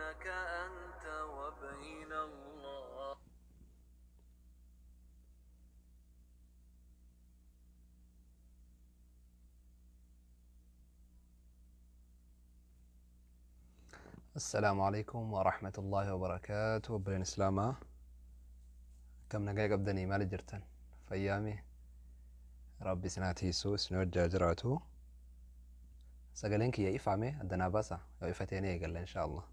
بينك أنت وبين الله. السلام عليكم ورحمة الله وبركاته. Obboleen Islaamaa, akkam nagaa qabdanii? Maali jirtan? Fayyaami? Rabbi isin haa tiisu, isin wajjaa jiraatu. Sagaleen kiyya ifaame addanaa baasa, yoo ifatee ni eegalla insha Allah.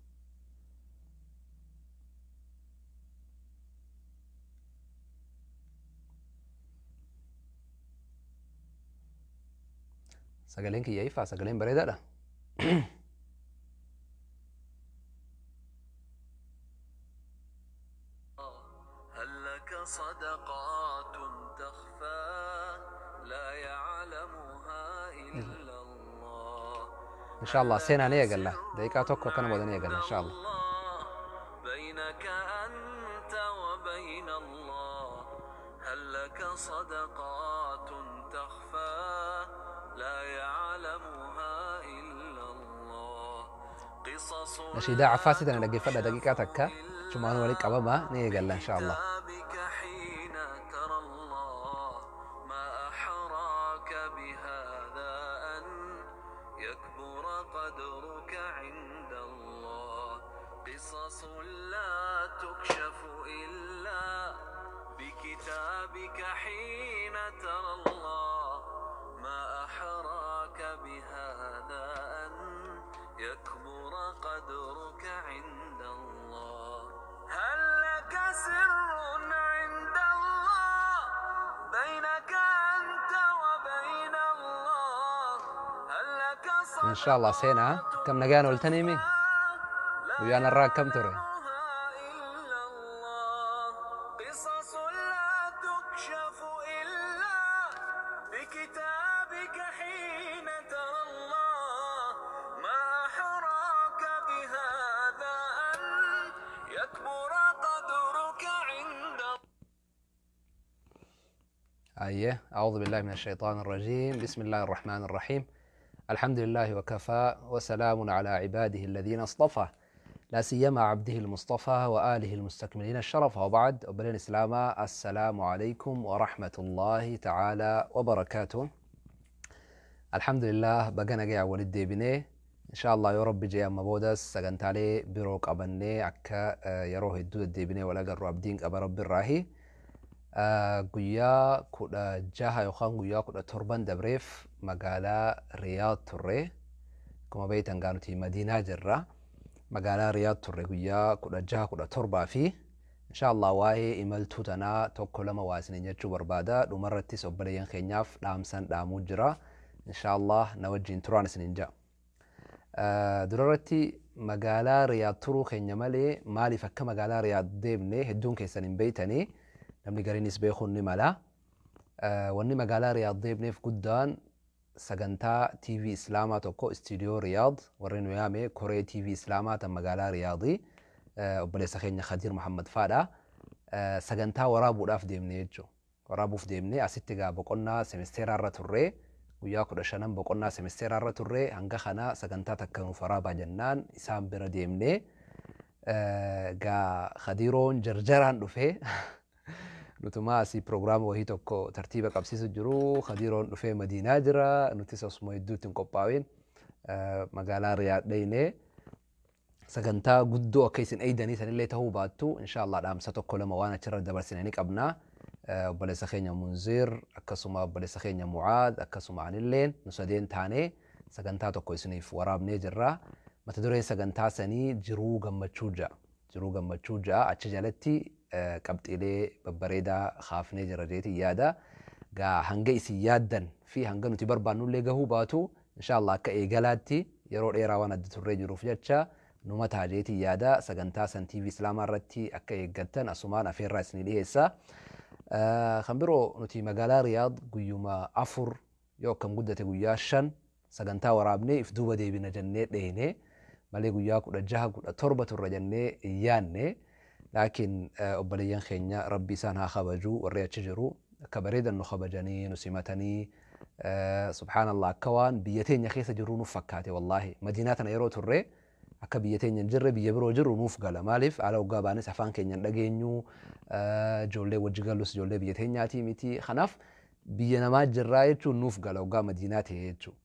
Sagaleen kiyya ifaa, sagaleen bareedaadha. هل لك صدقات تخفى لا يعلمها إلا الله؟ Insha هل Allah لك seenaa ni eegalla. سر Daqiiqaa tokko akkana booda ni عند eegalla insha Allah. الله بينك أنت وبين الله؟ هل لك صدقات تخفى لا يعلمها إلا الله؟ قصص Nashiidaa لا Cafaasii tana dhaggeeffadha تكشف daqiiqaa takka. Achumaan إلا walii qabamaa ni eegalla insha Allah. بكتابك حين ترى الله. ما أحراك بهذا أن يكبر قدرك عند الله. قصص لا تكشف إلا بكتابك حين ترى الله. ما أحراك بهذا أن يكبر قدرك عند الله. هل لك سر عند الله بينك أنت وبين الله؟ هل لك Insha Allah seenaa صدقات akkam nagaan ooltaniimi? تخفى لا Guyyaan har'aa akkam ture? يعلمها إلا الله؟ قصص لا تكشف إلا بكتابك حين ترى الله. ما أحراك بهذا أن يكبر قدرك عند أيه، أعوذ بالله من الشيطان الرجيم، بسم الله الرحمن الرحيم، الحمد لله وكفى وسلام على عباده الذين اصطفى، لا سيما عبده المصطفى وآله المستكملين الشرف، وبعد. Obboleen Islaamaa، السلام عليكم ورحمة الله تعالى وبركاته. الحمد لله baga nagaa walitti deebinee. إن شاء الله yoo Rabbi jee amma boodas sagantaalee biroo qabannee akka yeroo hedduu deddeebinee wal agarru abdiin qaba Rabbi irraahi. Guyyaa 16 yookaan guyyaa 17 dabreef magaalaa Riyaad turre. Akkuma beektan gaa nuti Madiinaa jirra. Magaalaa Riyaad turre guyyaa 16, 17 fi إن شاء الله waa'ee imaltuu tanaa tokko lama waa isiniin jechuu barbaada. Dhumarrattis obboleeyyan keenyaaf dhaamsan dhaamuu jira. إن شاء الله na wajjin turaan isiniin ja'a. Durarratti magaalaa Riyaad turuu keenya malee maaliif akka magaalaa Riyaad deemne hedduun keessan hin beeytanii, namni gariinis beekuun ni mala. Wanni magaalaa Riyaad deemneef guddaan sagantaa TV Islaamaa tokko istiidiyoo Riyaad warri nu yaame koree TV Islaamaa tan magaalaa Riyaadii obboleessa keenya Khadiir Muhammad faadha. Sagantaa waraabuudhaaf deemne jechuudha. Waraabuuf deemne. Asitti gaa boqonnaa semesteeraa irra turree, guyyaa 15 boqonnaa semesteeraa irra turree, hanga kana sagantaa takka nuuf waraabaa jennaan isaan bira deemne. Gaa Khadiiroon jarjaraan dhufee, nutumaa asii piroogiraama wahii tokko tartiiba qabsiisu jiru, Khadiiroon dhufee Madiinaa jira, nutis osuma hedduutti hin qophaa'in magaalaa Riyaad dheyne. Sagantaa guddoo akka isin eeydanii sanillee ta'uu baattu إن شاء الله dhaamsa tokko lama waan achirra dabarsine ni qabna. Obboleessa keenya Munzir, akkasuma obboleessa keenya Mucaad, akkasuma anilleen nu sadeen taanee sagantaa tokko isiniif waraabnee jirra. Mata dureen sagantaa sanii jiruu gammachuu ja'a. Jiruu gammachuu ja'a. Achi jalatti qabxiilee babbareedaa kaafnee jira jeetiin yaada. Gaa hanga isin yaaddan fi hanga nuti barbaannullee gahuu baatu إن شاء الله akka eegalaatti yeroo dheeraa waan adda turree jiruuf jecha numa ta'a jeetiin yaada. Sagantaa san TV Islaamaa irratti akka eeggattan asumaan afeerraa isinii dhiyeessa. Kan biroo nuti magaalaa Riyaad guyyuma 4 yoo akkam guddate guyyaa 5 sagantaa waraabnee if duuba deebina jennee dheene malee guyyaa 16, 17 turra jennee hin yaanne. Laakiin obboleeyyan keenya Rabbi isaan haa kabaju, warri achi jiru akka bareedan nu kabajanii nu simatanii, subhaanallah, akka waan biyya teenya keessa jirru nuuf fakkaate. Wallaahi Madiinaa tana yeroo turre Akka biyya teenya hin jirre, biyya biroo jirru nuuf gala. Maaliif ala hoggaa baanes afaan keenya hin dhageenyu, ijoollee wajji galus ijoollee biyya teenyaatii miti. Kanaaf biyya namaa jirraa jechuun nuuf gala hoggaa Madiinaa ta'e jechuudha.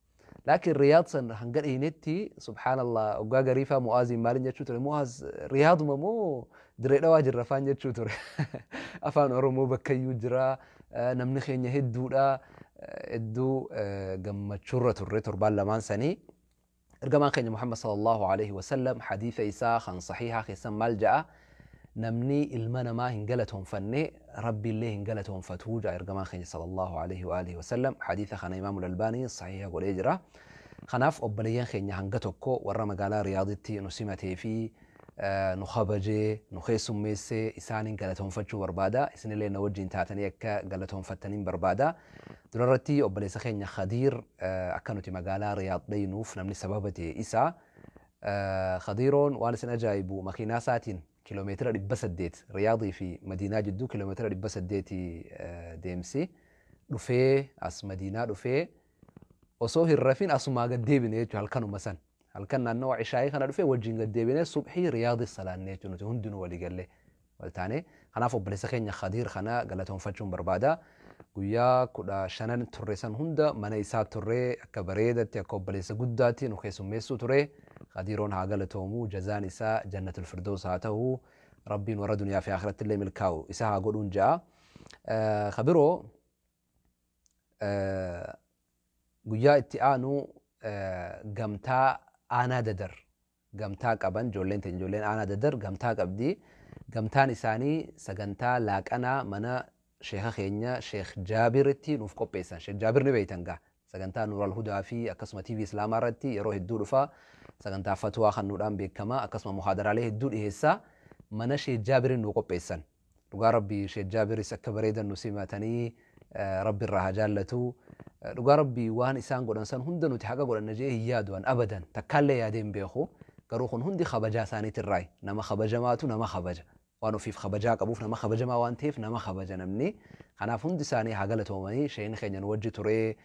Laakiin Riyaad san hanga dhiynetti, subhaanallah, hoggaa gariifaa Mu'aaziin maalin jechuu ture? Mu'aaz, Riyaaduma moo Dirree Dhawaa jirra afaan jechuu ture. Afaan Oromoo bakkayyuu jira, namni keenya hedduudha, hedduu gammachuurra turre torbaan lamaan sanii. Ergamaan keenya Muhammad sallallahu alaihi wasallam hadiisa isaa kan sahihaa keessan maal ja'a? Namni ilma namaa hin galatoonfanne Rabbiillee hin galatoonfatuu ja'a ergamaan keenya sallallahu alaihi wa alihi wasallam. Hadiisa kana Imaamul Albaanii sahiha godhee jira. Kanaaf obboleeyyan keenya hanga tokko warra magaalaa Riyaaditti nu simatee fi nu kabajee nu keessummeessee isaaniin galatoonfachuu barbaada. Isinillee na wajjin taatanii akka galatoonfattaniin barbaada. Durarratti obboleessa keenya Khadiir, akka nuti magaalaa Riyaad dhaynuuf namni sababa ta'e isa. Khadiiroon waan isin ajaa'ibu makiinaa isaatiin kiiloomeetira 800, Riyaadii fi Madiinaa jidduu kiiloomeetira 800 deemsi, dhufee as Madiinaa dhufee osoo hin rafin asumaa gad deebine jechuudha halkanuma san. Halkan naannawa Ishaayii kana dhufee wajjin gad deebine, subhii Riyaadii salaanne jechuudha nuti hundinuu walii gallee wal taane. Kanaaf obboleessa keenya Khadiir kana galatoonfachuun barbaada. Guyyaa 15 turre san hunda mana isaa turre, akka bareedatti akka obboleessa guddaatti nu keessummeessuu ture. Khadiiroon haa galatoomu, jazaan isaa jannatul firdaus haa ta'u, Rabbiin warra duniyaa fi akhiratti illee milkaa'u isa haa godhuun ja'a. Kabiroo guyyaa itti aanu gamtaa aanaa Dadar gamtaa qaban, ijoolleen teenya ijoolleen aanaa Dadar gamtaa qabdi. Gamtaan isaanii sagantaa laaqanaa mana sheeka keenya Sheekh Jaabiritti nuuf qopheessan. Sheekh Jaabir ni beeytan gaa. Sagantaa Nuural Hudaa fi akkasuma TV Islaamaa irratti yeroo hedduu dhufa. Sagantaa fatwaa kennuudhaan beekama. Akkasuma muhaadaraalee hedduu dhiheessa. Mana Sheekh Jaabirin nuu qopheessan. Dhugaa Rabbi, Sheekh Jaabiris akka bareedan nu simatanii, Rabbi irraa haa jaallatu. Dhugaa Rabbi, waan isaan godhan san hunda nuti haqa godhanna jee hin yaadu an abadan. Takkaallee yaadee hin beeku. Garuu kun hundi kabajaa isaaniitirraayi. Nama kabajamaatu nama kabaja. Waan ofiif kabajaa qabuuf, nama kabajamaa waan ta'eef nama kabaja namni. Kanaaf hundi isaanii haa galatoomanii. Sheekni keenya nu wajji turee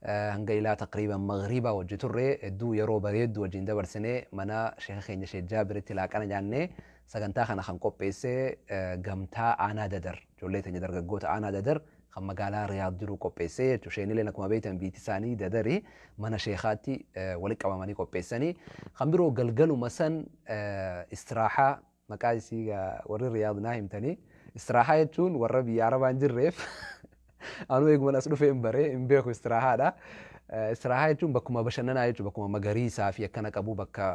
hanga ilaa taqriiban maghriibaa wajji turre, hedduu yeroo bareeddu wajjin dabarsine. Mana sheeka keenya Sheekh Jaabiritti laaqana nyaanne. Sagantaa kana kan qopheesse gamtaa aanaa Dadar, ijoollee teenya dargaggoota aanaa Dadar kan magaalaa Riyaad jiru qopheesse jechuudha. Sheenileen akkuma beektan biitti isaanii Dadari, mana sheekaatti walitti qabamanii qopheessanii. Kan biroo galgaluma san istiraahaa, maqaa isii warri Riyaad naa himtanii. Istiraahaa jechuun warra biyya Arabaa hin jirreef, anuu eeguman as dhufee hin bare, hin beeku istiraahaadha. Istiraahaa jechuun bakkuma bashannanaa jechuudha, bakkuma magariisaa fi akkana qabu, bakka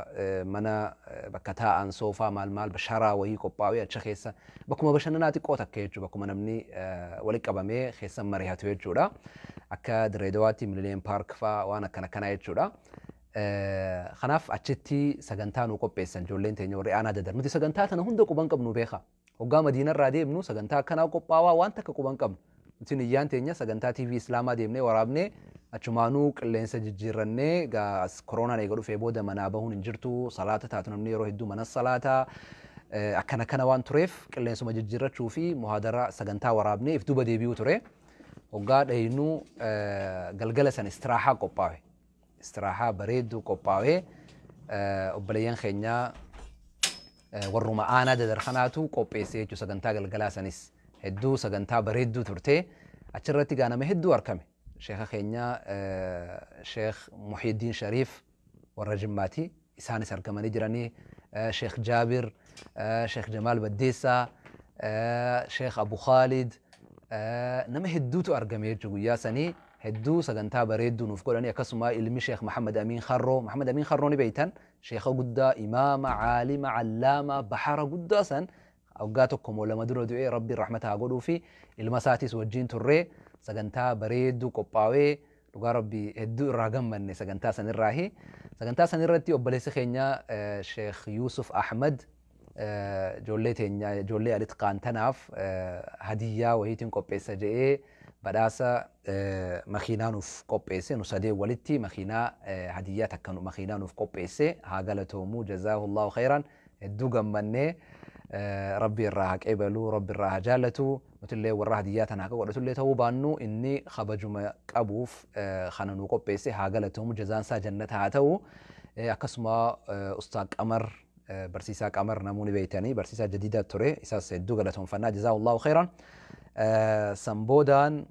mana bakka taa'an soofaa maal maal sharaa wayii qophaa'ee achi keessa, bakkuma bashannanaa xiqqoo takka jechuudha, bakkuma namni walitti qabamee keessa mari'atu jechuudha. Akka Direedawaatti Millennium Park fa'aa waan akkana akkanaa jechuudha. Kanaaf achitti sagantaa nu qopheessan ijoolleen teenya warri aanaa Dadar. Nuti sagantaa tana hunda quban qabnu beeka. Hoggaa Madiinarraa deemnu sagantaa akkanaa qophaawaa waan takka quban qabnu. Nuti niyyaan teenya sagantaa TV Islaamaa deemnee waraabnee achumaanuu qilleensa jijjiirrannee. Koronaan eega dhufee booda manaa bahuun hin jirtu, salaata taatu namni yeroo hedduu mana salaataa akkana kana waan tureef qilleensuma jijjiirrachuu fi muhaadara sagantaa waraabnee if duuba deebi'uu ture. Hoggaa dhaynuu galgala san istiraahaa qophaa'e. Istiraahaa bareedduu qophaa'ee obboleeyyan keenyaa warruma aanaa Dadar kanaatu qopheesse jechuudha sagantaa galgalaa sanis. Hedduu sagantaa bareedduu turte. Achirratti gaa nama hedduu argame. Sheeka keenya Sheekh Muhyiddin Shariif warra Jimmaati. Isaanis argamanii jiranii. Sheekh Jaabir, Sheekh Jamaal Baddeessaa, Sheekh Abu Khaalid, nama hedduutu argame jechuudha guyyaa sanii. Hedduu sagantaa bareedduu nuuf godhanii. Akkasuma ilmi Sheekh Muhammad Amiin Kharroo, Muhammad Amiin Kharroo ni beeytan, sheekha guddaa, imaama, caalima, allaama, bahara guddaa san, waggaa tokko moo lama dura du'ee, Rabbiin rahmata haa godhuu fi ilma isaatis wajjin turree sagantaa bareedduu qophaa'ee, dhugaa Rabbi hedduu irraa gammanne sagantaa sanirraahi. Sagantaa sanirratti obboleessi keenya Sheekh Yuusuf Ahmad ijoollee teenya ijoollee Alitqaan tanaaf hadiyyaa wayiitiin qopheessa jedhee badhaasa makiinaa nuuf qopheesse. Nu sadeen walitti makiinaa hadiyyaa takka makiinaa nuuf qopheesse. Haa galatoomu, jazaahullahu khayran, hedduu gammannee. Rabbi irraa haa qeebalu, Rabbi irraa haa jaallatu. Nutillee warra hadiyyaa tana haqa godhatullee ta'uu baannu, inni kabajuma qabuuf kana nu qopheesse, haa galatoomu, jazaan isaa jannata haa ta'u. Akkasuma Ustaad Qamar, barsiisaa Qamar namoonni beeytanii, barsiisaa jadiidaa ture, isaas hedduu galatoomfannaa, jazaahullahu khairan. San boodaan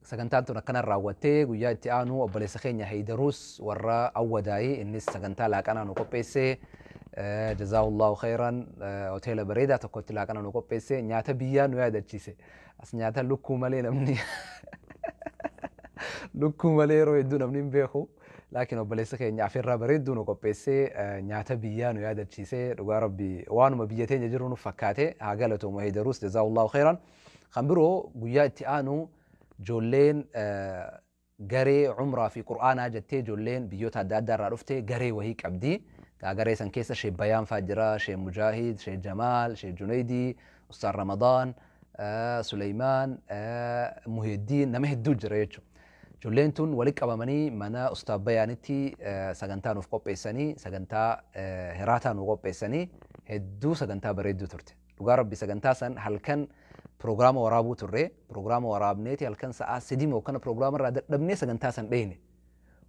sagantaan tun akkanan raawwattee, guyyaa itti aanu obboleessa keenya Haydaruus warra Awwadaayii, innis sagantaa laaqanaa nu qopheesse, jazaahullahu khairan. Hoteela bareedaa tokkotti laaqana nu qopheesse, nyaata biyyaa nu yaadachiise. As nyaata lukkuu malee, namni lukkuu malee yeroo hedduu namni hin beeku, laakiin obboleessa keenya afeerraa bareedduu nu qopheesse, nyaata biyyaa nu yaadachiise. Dhugaa Rabbi, waanuma biyya teenya jiru nu fakkaate. Haa galatoomu Haydaruus, jazaahullahu khairan. Kan biroo, guyyaa itti aanu ijoolleen garee umraa fi qur'aanaa jettee, ijoolleen biyyoota adda addaa irraa dhufte garee wahii qabdi. Garee san keessa Sheek Bayaan faa jira, Sheek Mujaahid, Sheek Jamaal, Sheek Junaydii, Ustaaz Ramadaan, Suleymaan, Muhiddiin, nama hedduu jira jechuudha. Ijoolleen tun walitti qabamanii mana Ustaaz Bayaanitti sagantaa nuuf qopheessanii, sagantaa hiraataa nuuf qopheessanii, hedduu sagantaa bareedduu turte. Dhugaa Rabbi, sagantaa san halkan piroogiraama waraabuu turre, piroogiraama waraabneeti halkan sa'aa 3 moo kana piroogiraama irraa dadhabnee sagantaa san dheeyne.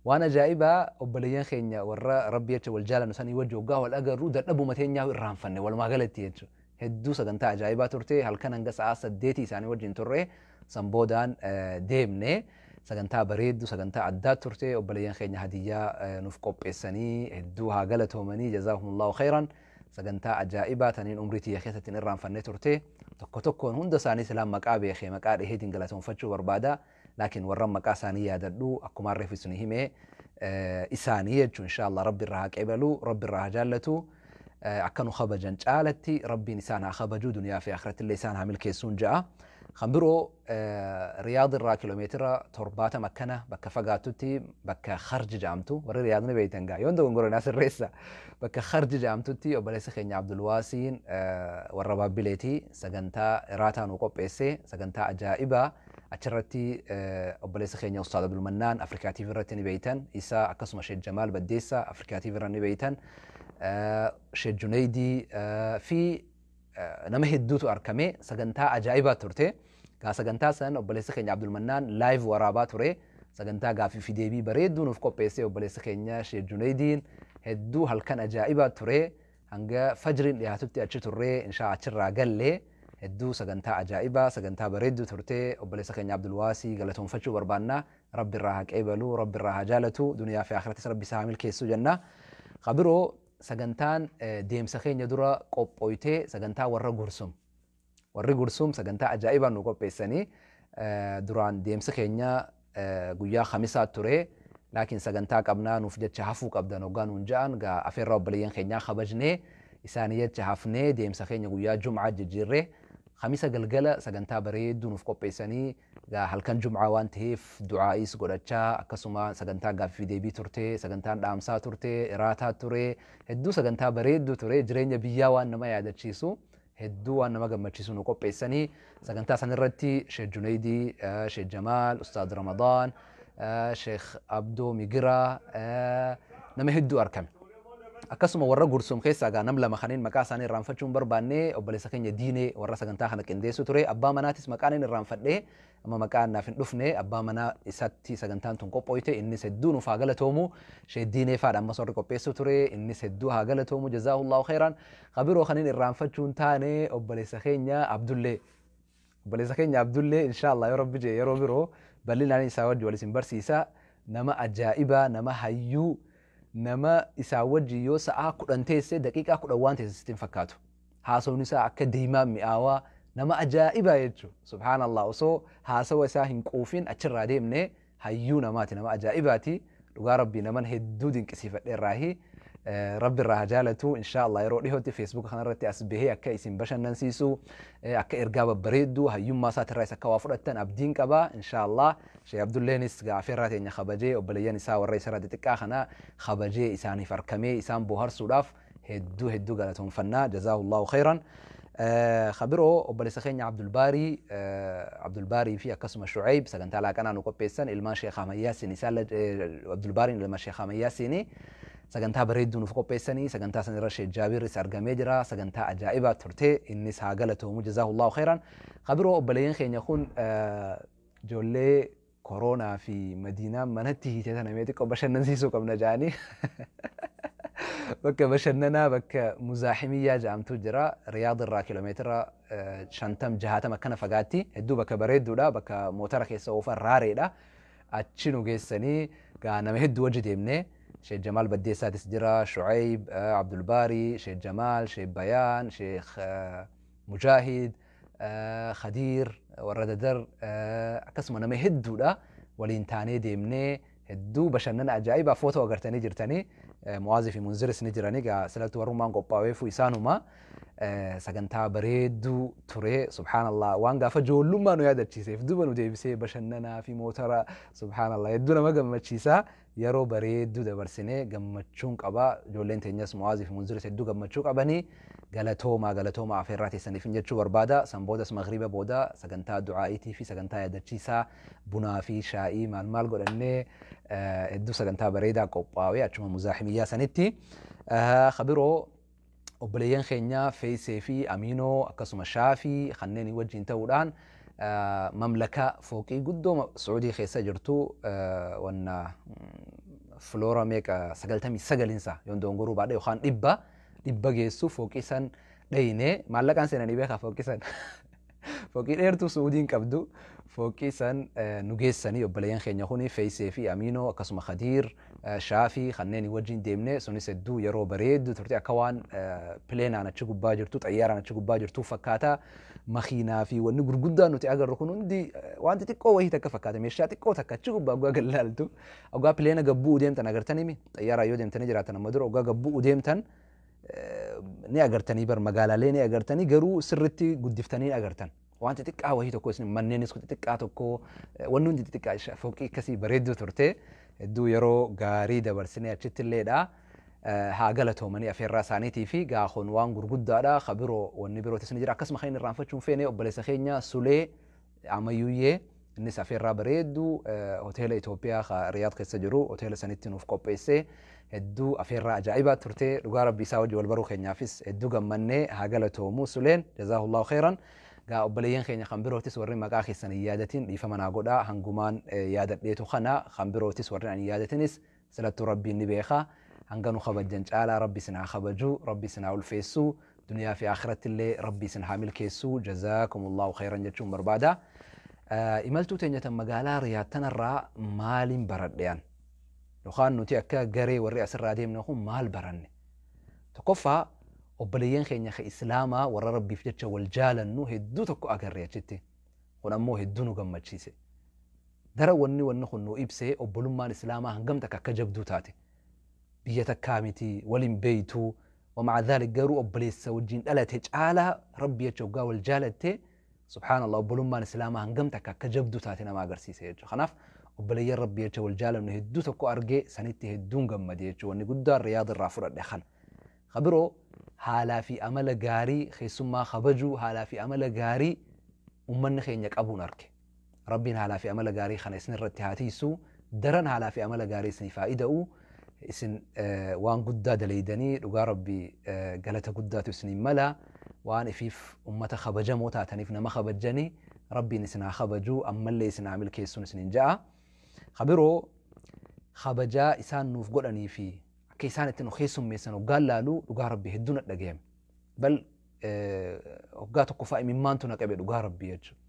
Waan ajaa'ibaa, obboleeyyan keenya warra Rabbi jecha wal jaalannu sanii wajji waggaa wal agarru dadhabuma teenyaa irraanfanne walumaa galatti jechuudha. Hedduu sagantaa ajaa'ibaa turte. Halkan hanga sa'aa 8 isaanii wajjin turre, san boodaan deemne. Sagantaa bareeddu, sagantaa addaa turte. Obboleeyyan keenya hadiyyaa nuuf qopheessanii hedduu haa galatoomanii, jazaahumullahu khairan. Sagantaa ajaa'ibaa taniin umrii tiyya keessatti hin irraanfanne turte. Tokko tokkoon hunda isaanii silaan maqaa beekee maqaa dhiheetiin galatoonfachuu barbaada. Laakiin warra maqaa isaanii yaadadhu, akkuma reefu isin hime isaanii jechuun, inshallah Rabbi irraa haa qeebalu, Rabbi irraa haa jaallatu. Akka nu kabajan caalatti Rabbiin isaan haa kabaju, duniyaa fi akhiratti illee isaan haa milkeessuun ja'a. Kan biroo, Riyaad irraa kiiloomeetira 70 akkana bakka fagaattutti, bakka Kharji jedhamtu, warri Riyaad ni beektan gaa, yoon dogongore naa sirreessa, bakka Kharji jedhamtutti obboleessa keenya Abdulwaasiin warra Baabbileeti sagantaa iraataa nu qopheesse, sagantaa ajaa'ibaa. Achirratti obboleessa keenya Ustaad Abdulmannaan, Afrikaa TV irratti ni beektan isa, akkasuma Sheek Jamaal Baddeessa, Afrikaa TV irra ni beektan, Sheek Junaydii fi nama hedduutu argame. Sagantaa ajaa'ibaa turte. Gaa sagantaa san obboleessa keenya Abdulmannaan live waraabaa ture. Sagantaa gaafii fi deebii bareedduu nuuf qopheesse obboleessa keenya Sheek Junaydiin. Hedduu halkan ajaa'ibaa ture. Hanga fajriin dhiyaatutti achi turree inshaa achirraa gallee. Hedduu sagantaa ajaa'ibaa, sagantaa bareedduu turte. Obboleessa keenya Abdulwaasii galatoonfachuu barbaanna. Rabbi irraa haa qeebalu, Rabbi irraa haa jaalatu, duniyaa fi akhirattis Rabbi isaa haa milkeessu jenna. Kabiroo, sagantaan deemsa keenya dura qophooytee sagantaa warra Gursum. Warri Gursum sagantaa ajaa'ibaa nu qopheessanii. Duraan deemsi keenya guyyaa Khamisaa ture. Laakiin sagantaa qabnaa nuuf jecha hafuu qabdan hoggaa nuun ja'an, gaa afeerraa obboleeyyan keenyaa kabajnee isaanii jecha hafnee deemsa keenya guyyaa Jum'aa jijjiirree, Khamisa galgala sagantaa bareedduu nuuf qopheessanii. Gaa halkan Jum'aa waan ta'eef du'aa'iis godhachaa, akkasuma sagantaa gaaffii deebii turte, sagantaan dhaamsaa turte, iraataa ture, hedduu sagantaa bareedduu ture. Jireenya biyyaa waan nama yaadachiisu, hedduu waan nama gammachiisu nu qopheessanii. Sagantaa sanirratti Sheekh Junaydii, Sheekh Jamaal, Ustaad Ramadaan, Sheekh Abdoo Migiraa, nama hedduu argame. Akkasuma warra Gursum keessaa gaa nam lama kanneen maqaa isaanii irraanfachuu hin barbaanne, obboleessa keenya Diinee warra sagantaa kana qindeessu ture. Abbaa manaatis maqaan inni irraanfadhee amma maqaan naaf hin dhufne, abbaa manaa isatti sagantaan tun qophooyte, innis hedduu nuuf haa galatoomu. Sheekh Diinee faadha ammas warri qopheessu ture, innis hedduu haa galatoomu, jazaahullahu khairan. Kabiroo kanneen irraanfachuu hin taane, obboleessa keenya Abdullee. Obboleessa keenya Abdullee, inshallah yoo Rabbi jee yeroo biroo bal'inaan isaa wajji wal isin barsiisa. Nama ajaa'ibaa, nama hayyuu, nama isaa wajji yoo sa'aa 10 teesse daqiiqaa 10 waan teesse sitti hin fakkaatu. Haasawni isaa akka deemaa mi'aawaa, nama ajaa'ibaa jechuudha. Subhaanallah, osoo haasawa isaa hin quufin achirraa deemne. Hayyuu namaati, nama ajaa'ibaati. Dhugaa Rabbii, naman hedduu dinqisiifadhe irraahi. Rabbi irraa haa jaalatu. Inshallah yeroo dhihootti Feesbuuka kanarratti as bahee akka isin bashannansiisu, akka ergaa babbareedduu hayyummaa isaatirraas akka waa fudhattan abdiin qaba. Inshallah Sheekh Abdulleenis gaafeerraa teenya kabajee, obboleeyyan isaa warra isarraa xixiqqaa kana kabajee isaaniif arkamee isaan bohaarsuudhaaf hedduu hedduu galatoonfannaa, jazaahullahu khairan. Kabiroo, obboleessa keenya Abdulbaarii, Abdulbaarii fi akkasuma Shu'ayb sagantaa laaqanaa nu qopheessan. Ilmaan Sheekh Ahmad Yaasiin isaan, Abdulbaariin ilma Sheekh Ahmad Yaasiini. Sagantaa bareedduu nuuf qopheessanii, sagantaa sanirra Sheekh Jaabiris argamee jira. Sagantaa ajaa'ibaa turte, innis haa galatoomu, jazaahullahu khairan. Kabiroo obboleeyyan keenya kun ijoollee koronaa fi madiinaa manatti hiitee tana mee xiqqoo bashannansiisuu qabna jedhanii bakka bashannanaa bakka muzaaximiyyaa jedhamtu jira. Riyaad irraa kiiloomeetira 50 60 akkana fagaatti. Hedduu bakka bareedduudha, bakka motora keessa oofan raareedha. Achi nu geessanii gaa nama hedduu wajji deemnee, Sheekh Jamaal Baddeessaatis jira, Shucayb, Abdulbaarii, Sheekh Jamaal, Sheekh Bayaan, Sheekh Mujaahid, Khadiir, warra Dadar, akkasuma nama hedduudha waliin taanee deemnee hedduu bashannana ajaa'ibaa footoo agartanii jirtanii. Mu'aazii fi Munziris ni jiranii gaa silatti warrummaan qophaa'eefu isaanuma. Sagantaa bareedduu ture, subhaanallah, waan gaafa ijoollummaa nu yaadachiiseef duba nu deebisee bashannanaa fi motora, subhaanallah, hedduu nama gammachiisa. Yeroo bareedduu dabarsinee gammachuun qaba. Ijoolleen teenyas Mu'aazii fi Munziris hedduu gammachuu qabanii. Galatoomaa, galatoomaa afeerraa teessaniif jechuu barbaada. San boodas magriba booda sagantaa du'aa'iitii fi sagantaa yaadachiisaa bunaa fi shaa'ii maal maal godhannee hedduu sagantaa bareedaa qophaa'ee achuma muzaaximiyyaa sanitti. Kabiroo obboleeyyan keenya Feesee fi Aminoo akkasuma Shaafii kanneen wajjin ta'uudhaan mamlaka fooqii guddoo Suudii keessa jirtu, wanna floora meeqa, 99insa yoon dongoruu baadhe yookaan 100 geessu fooqii san dhayinee maallaqaan seenanii beekaa. Fooqii san, fooqii dheertuu Suudiin qabdu, fooqii san nu geessanii obboleeyyan keenya kuni Feesee fi Aminoo akkasuma Khadiir, Shaafii kanneen wajjin deemne. Sunis hedduu yeroo bareeddu turte. Akka waan pileenaan achi gubbaa jirtu, xayyaaraan achi gubbaa jirtu fakkaata. Makiinaa fi wanni gurguddaan nuti agarru kun hundi waan xixiqqoo wayii takka fakkaata, meeshaa xiqqoo takka achi gubbaa oggaa gallaaltu. Oggaa pileena gabbuu deemtan agartanii, xayyaaraan yoo deemtanii jiraatan amma dura oggaa gabbuu deemtan ni agartanii bar, magaalaalee ni agartanii, garuu sirritti guddiftanii agartan. Waan xixiqqaa wayii tokko isin manneenis xixiqqaa tokko, wanni hundi xixiqqaa. Fooqii akkasii bareedduu turte, hedduu yeroo gaarii dabarsinee achitti illeedha. Haa galatoomanii afeerraa isaaniitii fi gaafoon waan gurguddaadha. Kabiroo wanni birootis ni jira. Akkasuma kan inni irraanfachuun feene obboleessa keenya Sulee Amayyuyyee, innis afeerraa bareedduu hoteela Itoophiyaa Riyaad keessa jiru hoteela sanitti nuuf qopheessee hedduu afeerraa ajaa'ibaa turte. Dhugaa rabbi isaa wajji wal baruu keenyaafis hedduu gammannee, haa galatoomu Suleen, jazaahullahu khairan. Gaa obboleeyyan keenya kan birootis warri maqaa keessan hin yaadatin dhiifama naa godhaa, hangumaan yaadadheetu kana. Kan birootis warri an hin yaadatinis silattuu rabbiin ni beeka. Hanga nu kabajjan caalaa rabbi isin haa kabaju, rabbi isin haa ulfeessu, duniyaa fi akhiratti illee rabbi isin haa milkeessu, jazaakumullahu khairan jechuun barbaada. Imaltuu teenya tan magaalaa Riyaad tanarraa maaliin baradhean yookaan nuti akka garee warri asirraa deemne kun maal baranne? Tokkoffaa, obboleeyyan keenya ka islaamaa warra rabbiif jecha wal jaalannu hedduu tokko agarre achitti. Kun ammoo hedduu nu gammachiise. Dara wanni kun nu ibsee obbolummaan islaamaa hangam takka akka jabduu taate. Biyya takkaa miti, waliin beeytuu, wamaca dhalik garuu obboleessa wajjin dhalate caalaa rabbi jecha waggaa wal jaalatte, subhaanallah, obbolummaan islaamaa hangam takka akka jabduu taate nama agarsiise jechuudha. Kanaaf obboleeyyan rabbi jecha wal jaalannu hedduu tokko argee sanitti hedduun gammade jechuudha. Wanni guddaan Riyaad irraa fudhadhe kana. Kabiroo haalaa fi amala gaarii keessummaa kabajuu, haalaa fi amala gaarii ummanni keenya qabuun arge. Rabbiin haalaa fi amala gaarii kana isin irratti haa tiisu, daran haalaa fi amala gaarii isinif haa ida'u. Isin waan guddaa daleeydanii, dhugaa rabbi galata guddaatu isiniin mala. Waan ifiif ummata kabajamoo taataniif nama kabajjanii, rabbiin isin haa kabaju, ammallee isin haa milkeessuun isiniin ja'a. Kabiroo kabajaa isaan nuuf godhanii fi akka isaan itti nu keessummeessan hoggaan laalu, dhugaa rabbi hedduu na dhagayame. Bal hoggaa tokko fa'a imimmaantu na qabe, dhugaa rabbi jechuudha.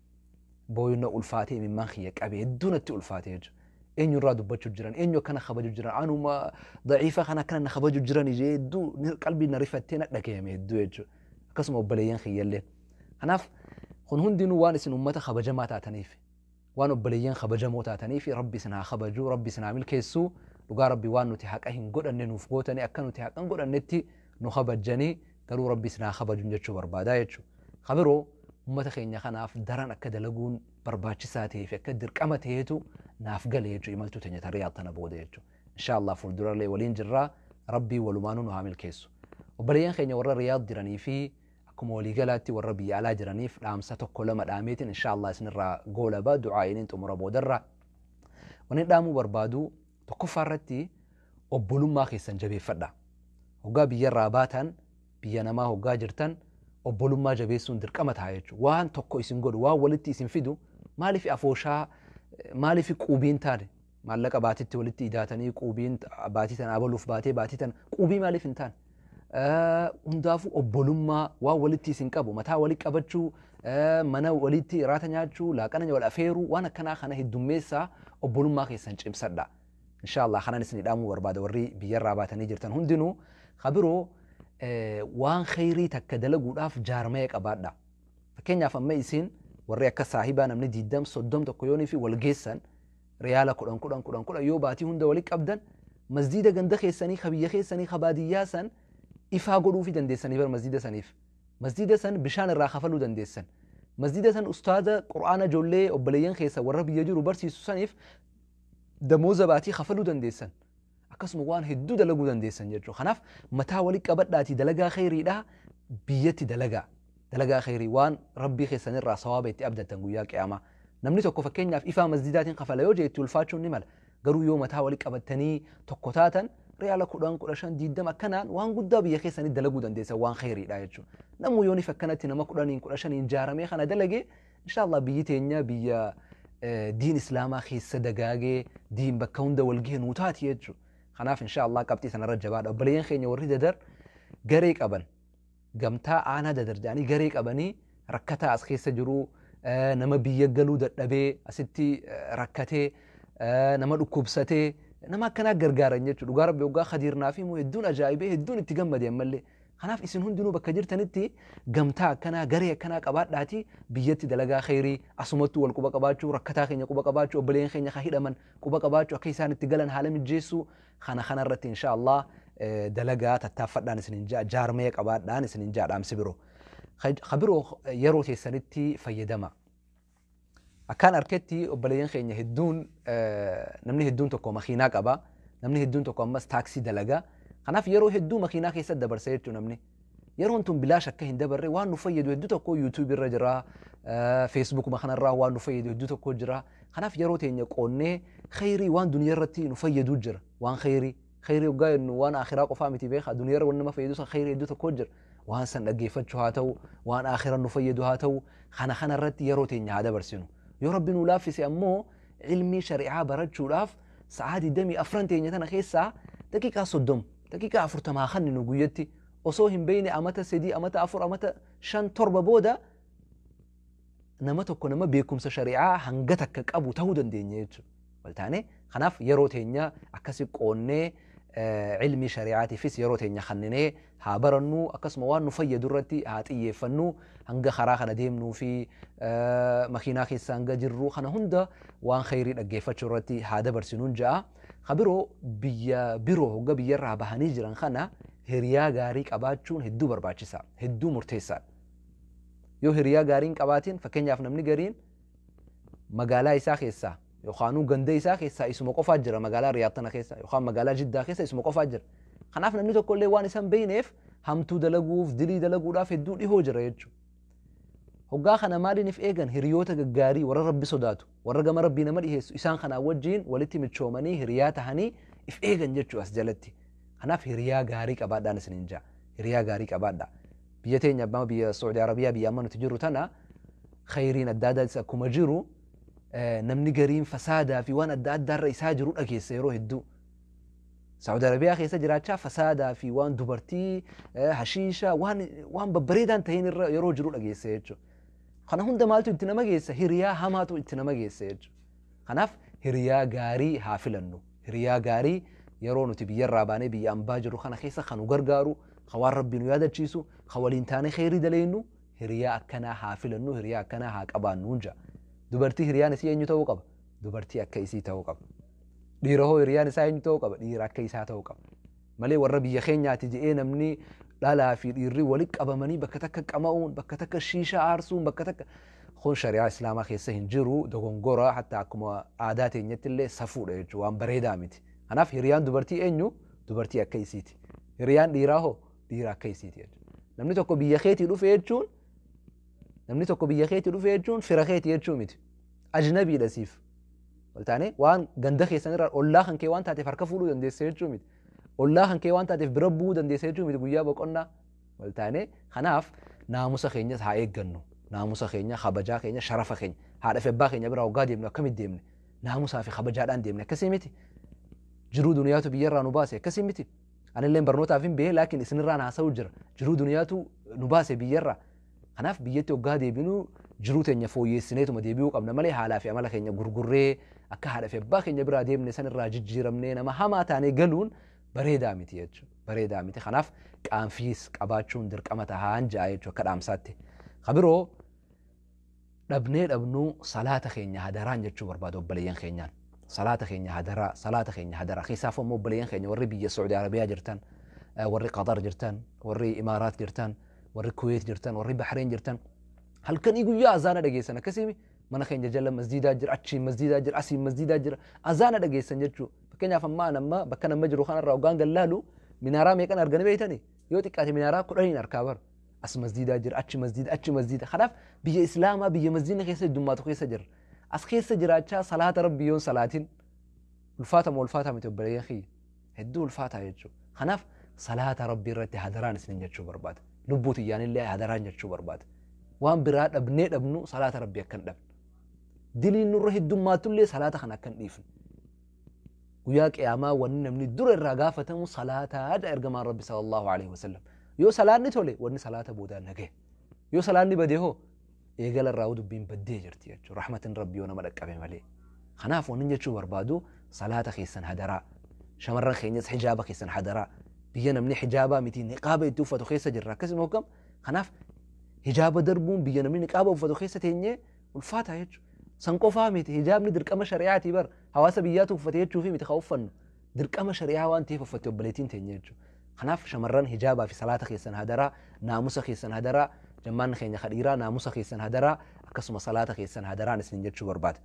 Booyina ulfaatee imimmaan kiyya qabe, hedduu natti ulfaate jechuudha. Eenyurraa dubbachuu jiran, eenyu akkana kabaju jiran, anuma daciifa kana akkana na kabaju jiran ijee hedduu qalbii na rifattee na dhagayame hedduu jechuudha. Akkasuma obboleeyyan kiyyallee. Kanaaf kun hundinuu waan isin ummata kabajamaa taataniif, waan obboleeyyan kabajamoo taataniif, rabbi isin haa kabaju, rabbi isin haa milkeessu. Dhugaa rabbi waan nuti haqa hin godhanne nuuf gootanii, akka nuti haqa hin godhannetti nu kabajjanii, garuu rabbi isin haa kabaju jechuu barbaadaa jechuudha. Kabiroo ummata keenya kanaaf daran akka dalaguun barbaachisaa ta'ee fi akka dirqama ta'eetu naaf gale jechuudha imaltuu teenya ta Riyaad tana booda jechuudha. Inshaallah fuuldurallee waliin jirraa, rabbii walumaanuu nu haa milkeessu. Obboleeyyan keenya warra Riyaad jiranii fi akkuma waliigalaatti warra biyya alaa jiraniif dhaamsa tokko lama dhaameetiin inshaallah isinirraa goolaba, du'aa'iniin xumura boodarra. Wanni dhaamuu barbaadu tokkoffaa irratti Obbolummaa keessan jabeeffadha. Hoggaa biyyarraa baatan, biyya namaa hoggaa jirtan, obbolummaa jabeessuun dirqama ta'a jechuudha. Waan tokko isin godhu, waan walitti isin fidu, maaliif afooshaa, maaliif quubiin taane, maallaqa baatitti walitti idaatanii quubiin baatii tana abaluuf baatee baatii tana quubii maaliif hin taane? Hundaafuu obbolummaa waan walitti isin qabu, mataa walitti qabachuu, mana walitti raata nyaachuu, laaqana wal afeeruu, waan akkanaa kana heddummeessaa, obbolummaa keessan cimsadha. Inshaallah kanan isin dhaamuu barbaada warri biyyarraa baatanii jirtan hundinuu. Kabiroo, waan kheyrii takka dalaguudhaaf jaarmaya qabaadha. Fakkeenyaaf amma isin warri akka saahibaa namni 20 30 tokko yoonii fi wal geessan, riyaala 10 10 10 10 yoo baatii hunda walitti qabdan, masjiida ganda keessanii, ka biyya keessanii, ka baadiyyaa san ifaa godhuufii dandeessanii bar. Masjiida saniif, masjiida san bishaan irraa kafaluu dandeessan, masjiida san ustaada qur'aana ijoollee obboleeyyan keessa warra biyya jiru barsiisu saniif damooza baatii kafaluu dandeessan, akkasuma waan hedduu dalaguu dandeessan jechuudha. Kanaaf mataa walitti qabadhaatii dalagaa kheyriidhaa biyyatti dalagaa. Dalagaa kheyrii waan rabbii keessanirraa sawaaba itti abdattan guyyaa qiyaamaa. Namni tokko fakkeenyaaf ifaa masjidaatiin kafala yoo jee itti ulfaachuun ni mala. Garuu yoo mataa walitti qabattanii tokko taatan, riyaala 10, 15, 20 akkanaan waan guddaa biyya keessanii dalaguu dandeessan, waan kheyriidha jechuudha. Namuu yoonif akkanatti nama 10n 15n jaaramee kana dalagee, inshaallah biyyi teenya biyya diin islaamaa keessa dagaagee, diin bakka hunda wal gahe nuu taati jechuudha. Kanaaf inshaallah qabxii sanarra jabaadha. Obboleeyyan keenya warri Dadar garee qaban, gamtaa aanaa Dadar jedhanii garee qabanii, rakkataa as keessa jiru, nama biyya galuu dadhabee asitti rakkatee, nama dhukkubsatee, nama akkanaa gargaaran jechuudha. Dhugaa rabbi waggaa Khadiirnaa fi hedduun ajaa'ibee, hedduun itti gammade ammallee. Kanaaf isin hundinuu bakka jirtanitti gamtaa akkanaa, garee akkanaa qabaadhaatii biyyatti dalagaa kheyrii, asumattuu wal quba qabaachuu, rakkataa keenya quba qabaachuu, obboleeyyan keenya ka hidhaman quba qabaachuu, akka isaan itti galan haala mijeessuu, kana kanarratti inshaallah dalagaa tattaaffadhaan isinin ja'a, jaarmee qabaadhaan isinin ja'a dhaamsi biroo. Ka biroo, yeroo teessanitti fayyadama. Akkaan arketti obboleeyyan keenya hedduun, namni hedduun tokko makiinaa qaba, namni hedduun tokko ammas taaksii dalagaa. Kanaaf yeroo hedduu makiinaa keessatti dabarsa jechuu namni. Yeroon tun bilaash akka hin dabarre, waan nu fayyadu hedduu tokko YouTube irra jira, Facebookuma kanarraa waan nu fayyadu hedduu tokko jira. Kanaaf yeroo teenya qoonnee kheyrii waan duniyaa irratti nu fayyadu jira. Waan kheyrii. Kheyrii hoggaa jennu waan akhiraa qofaa miti, beekaa, duniyaa irra waan nama fayyadu san kheyrii hedduu tokko jira. Waan san dhaggeeffachuu haa ta'u, waan akhiraa nu fayyadu haa ta'u, kana kanarratti yeroo teenya haa dabarsinu. Yoo rabbi nu laaffise ammoo ilmii shari'aa barachuudhaaf sa'aa 24 teenya tana keessaa daqiiqaa 30, daqiiqaa 40 haa kenninu guyyatti. Osoo hin beeyne amata 3, amata 4, amata 5, 7 booda nama tokko nama beekumsa shari'aa hanga takka qabu ta'uu dandeenya jechuudha. Waltaane kanaaf yeroo teenya akkasi qoonnee ilmii shari'aatiifis yeroo teenya kenninee haa barannu, akkasuma waan nu fayyadu irratti haa xiyyeeffannu. Hanga karaa kana deemnuu fi makiinaa keessa hanga jirru kana hunda waan kheyrii dhaggeeffachuu irratti haa dabarsinuun ja'a. Ka biroo, biyya biroo hogga biyyarraa bahanii jiran kana hiriyaa gaarii qabaachuun hedduu barbaachisaa, hedduu murteessaadha. Yoo hiriyaa gaarii hin qabaatin, fakkeenyaaf namni gariin magaalaa isaa keessaa yookaanuu ganda isaa keessaa isuma qofaa jira, magaalaa Riyaad tana keessa yookaan magaalaa Jiddaa keessa isuma qofaa jira. Kanaaf namni tokko illee waan isan beeyneef hamtuu dalaguuf, dilii dalaguudhaaf hedduu dhihoo jira jechuudha. Hoggaa kana maaliin eegan? Hiriyoota gaggaarii, warra rabbi sodaatu, warra gama rabbii nama dhiheessu, isaan kanaa wajjiin walitti michoomanii hiriyaa tahanii if eegan jechuu as jalatti. Kanaaf hiriyaa gaarii qabaadhaan isinin ja'a. Hiriyaa gaarii qabaadha. Biyya teenya abbaa biyya Saudi Arabiyaa, biyya amma nuti jirru tana, khayriin adda addaa akkuma jiru, namni gariin fasaadaa fi waan adda addaarra isaa jiru dhageessa yeroo hedduu. Saudi Arabiyaa keessa jiraachaa fasaadaa fi waan dubartii, hashiisha, waan babbareedaan tahin irra yeroo jiru dhageessa jechuudha. Kana hunda maaltu itti nama geessa? Hiriyaa hamaatu itti nama geessa jechuudha. Kanaaf hiriyaa gaarii haa filannu. Hiriyaa gaarii yeroo nuti biyyarraa baanee biyya ambaa jiru kana keessa kan nu gargaaru, kan waan rabbi nu yaadachiisu, kan waliin taanee kheyrii daleennu, hiriyaa akkanaa haa filannu, hiriyaa akkanaa haa qabaannu ja'a. Dubartii hiriyaan isii eenyu ta'uu qaba? Dubartii akka isii ta'uu qaba. Dhiira hoo hiriyaan isaa eenyu ta'uu qaba? Dhiira akka isaa ta'uu qaba. Malee warra biyya keenyaati je'ee namni dhalaa fi dhiirri walitti qabamanii bakka takka qama'uun, bakka takka shiishaa aarsuun, bakka takka kun shari'aa islaamaa keessa hin jiru, dogongora, hatta akkuma aadaa teenyatti illee safuudha jechuudha, waan bareedaa miti. Kanaaf hiriyaan dubartii eenyu? Dubartii akka isiiti. Hiriyaan dhiiraa hoo? Dhiira akka isiiti jechuudha. Namni tokko biyya keetii dhufe jechuun, namni tokko biyya keetii dhufe jechuun fira keetii jechuu miti. Ajnabiidha siif. Waltaanee waan ganda keessan irraa ollaa kan kee waan taateef harka fuudhuu dandeessa jechuu miti. Ollaa kan kee waan taateef bira bu'uu dandeessa jechuu miti guyyaa boqonnaa. Waltaanee kanaaf naamusa keenyas haa eeggannu. Naamusa keenya, kabajaa keenya, sharafa keenya. Haadha fi abbaa keenya biraa hoggaa deemnu akkamitti deemne? Naamusaa fi kabajaadhaan deemne akkasii miti. Jiruu duniyaatu biyyarraa nu baase akkasii miti. Anillee barnootaaf hin behe laakiin isinirraan haasa'u jira. Jiruu duniyaatu nu baase biyyarraa. Kanaaf biyyatti hoggaa deebinu jiruu teenya fooyyeessineetuma deebi'uu qabna malee haalaa fi amala keenya gurgurree akka haadha fi abbaa keenya biraa deemne sanirraa jijjiiramnee nama hamaa taanee galuun bareedaa miti jechuudha. Bareedaa miti. Kanaaf qaanfiis qabaachuun dirqama tahaan ja'a jechuudha akka dhaamsaatti. Kabiroo dhabnee dhabnuu salaata keenya hadaraan jechuu barbaada obboleeyyan keenyaan. Salaata keenya hadaraa, salaata keenya hadaraa. Keessaafuu ammoo obboleeyyan keenya warri biyya Saudi Arabiyaa jirtan, warri Qatar jirtan, warri Imaaraat jirtan, warri Kuwait jirtan, warri Bahreen jirtan. Halkanii guyyaa azaana dhageessan akkasii mana keenya jala masjiidaa jira, achiin masjiidaa jira, asiin masjiidaa jira. Azaana dhageessan jechuudha. Fakkeenyaaf ammaa amma bakka nama jiru kanarraa hoggaan gallaalu minaaraa meeqan arganii beeytanii? Yoo xiqqaate minaaraa 10 harkaa bara. As masjiidaa jira, achi masjiida, achi masjiida. Kanaaf biyya Islaamaa biyya masjiidni keessa heddummaatu keessa jira. As keessa jiraachaa salaata rabbii yoon salaatin ulfaata moo ulfaata miti obboleeyyan kiyya? Hedduu ulfaataa jechuudha. Kanaaf salaata rabbii irratti hadaraan isinin jechuu barbaada. Lubbuu tiyyaanillee hadaraan jechuu barbaada. Waan biraa dhabnee dhabnu salaata rabbii akka hin dhabne. Diliin nurra heddummaatullee salaata kana akka hin dhiifne. Guyyaa qiyaamaa wanni namni dura irraa gaafatamu salaataa jedha ergamaan rabbi sallallahu alaihi wasallam. Yoo salaanni tole wanni salaata boodaa nagaye. Yoo salaanni bade hoo eegala irraa dubbiin baddee jirti jechuudha. Rahmatin rabbi yoo nama dhaqqabe malee. Kanaaf wanni jechuu barbaadu salaata keessan hadaraa. Shamarran keenyas hijaaba keessan hadaraa. Biyya namni hijaabaa miti niqaaba itti uffatu keessa jirra akkasuma hoggam. Kanaaf hijaaba darbuun biyya namni niqaaba uffatu keessa teenyee ulfaataa jechuudha. San qofaa miti hijaabni dirqama shari'aatii bar hawaasa biyyaatu uffate jechuufi miti kan uffannu dirqama shari'aa waan ta'eef uffatte obboleettiin teenya jechuudha. Kanaaf shamarran hijaabaa fi salaata keessan hadaraa, naamusa keessan hadaraa, jammaan keenya kadhiiraa naamusa keessan hadaraa, akkasuma salaata keessan hadaraan isin jechuu barbaada.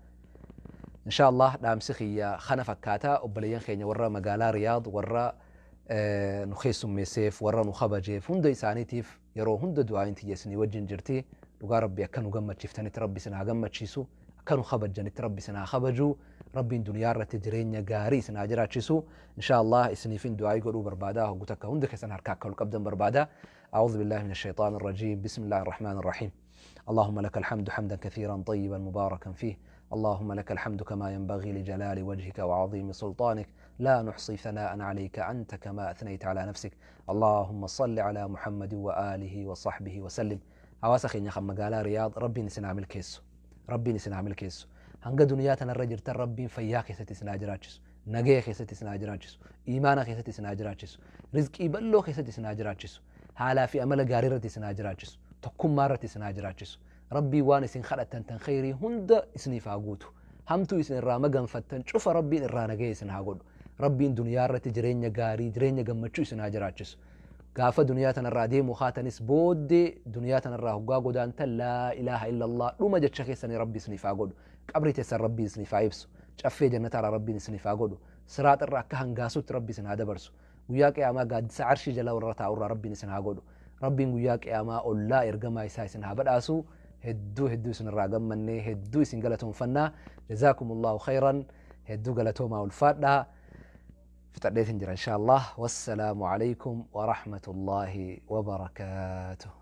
Insha Allah dhaamsi kiyya kana fakkaataa obboleeyyan keenya warra magaalaa Riyaad warra nu keessummeesseef warra nu kabajeef hunda isaaniitiif yeroo hunda du'aayin tiyya isinii wajjin jirti. Dhugaa rabbi akka nu gammachiiftanitti rabbi isin haa gammachiisu. Akka nu kabajjanitti rabbi isin haa kabaju. Rabbiin duniyaa irratti jireenya gaarii isin haa jiraachisu. Insha Allah isiniifin du'aayii godhuu barbaada. Hoggu takka hundi keessan harka akka ol qabdan barbaada. أعوذ بالله من الشيطان الرجيم. بسم الله الرحمن الرحيم. اللهم لك الحمد حمدا كثيرا طيبا مباركا فيه. اللهم لك الحمد كما ينبغي لجلال وجهك وعظيم سلطانك. لا نحصي ثناء عليك أنت كما أثنيت على نفسك. اللهم صل على محمد وآله وصحبه وسلم. Hawaasa keenya kan magaalaa Riyaad rabbiin isin haa milkeessu. Rabbiin isin haa milkeessu. Hanga duniyaa tanarra jirtan rabbiin fayyaa keessatti isin haa jiraachisu. Nagaya keessatti isin haa jiraachisu. Iimaana keessatti isin haa jiraachisu. Rizqii bal'oo keessatti isin haa jiraachisu. Haalaa fi amala gaarii irratti isin haa jiraachisu. Tokkummaa irratti isin haa jiraachisu. Rabbii waan isin kadhattan tan khayrii hunda isiniif haa guutu. Hamtuu isin irraa maganfattan cufa rabbiin irraa nagaya isin haa godhu. Rabbiin duniyaa irratti jireenya gaarii, jireenya gammachuu isin haa jiraachisu. Gaafa duniyaa tanarraa deemu haatanis booddee duniyaa tanarraa hoggaa godaantan laa ilaaha illallah dhuma jecha keessanii rabbi isiniif haa godhu. Qabrii teessan rabbi isiniif haa ibsu. Caffee jannataarraa rabbiin isiniif haa godhu. Siraaxirra akka hangaasutti rabbi isin haa dabarsu. Guyyaa qiyaamaa gaaddisa arshii jala warra taa'urraa rabbiin isin haa godhu. Rabbiin guyyaa qiyaamaa ollaa ergamaa isaa isin haa badhaasu. Hedduu hedduu isinirraa gammannee hedduu isin galatoonfannaa. Jazaakumullahu khayran. Hedduu galatoomaa ulfaadhaa. Fixadheetin jira insha Allah. Wassalaamu alaykum wa rahmatullahi wa barakaatuh.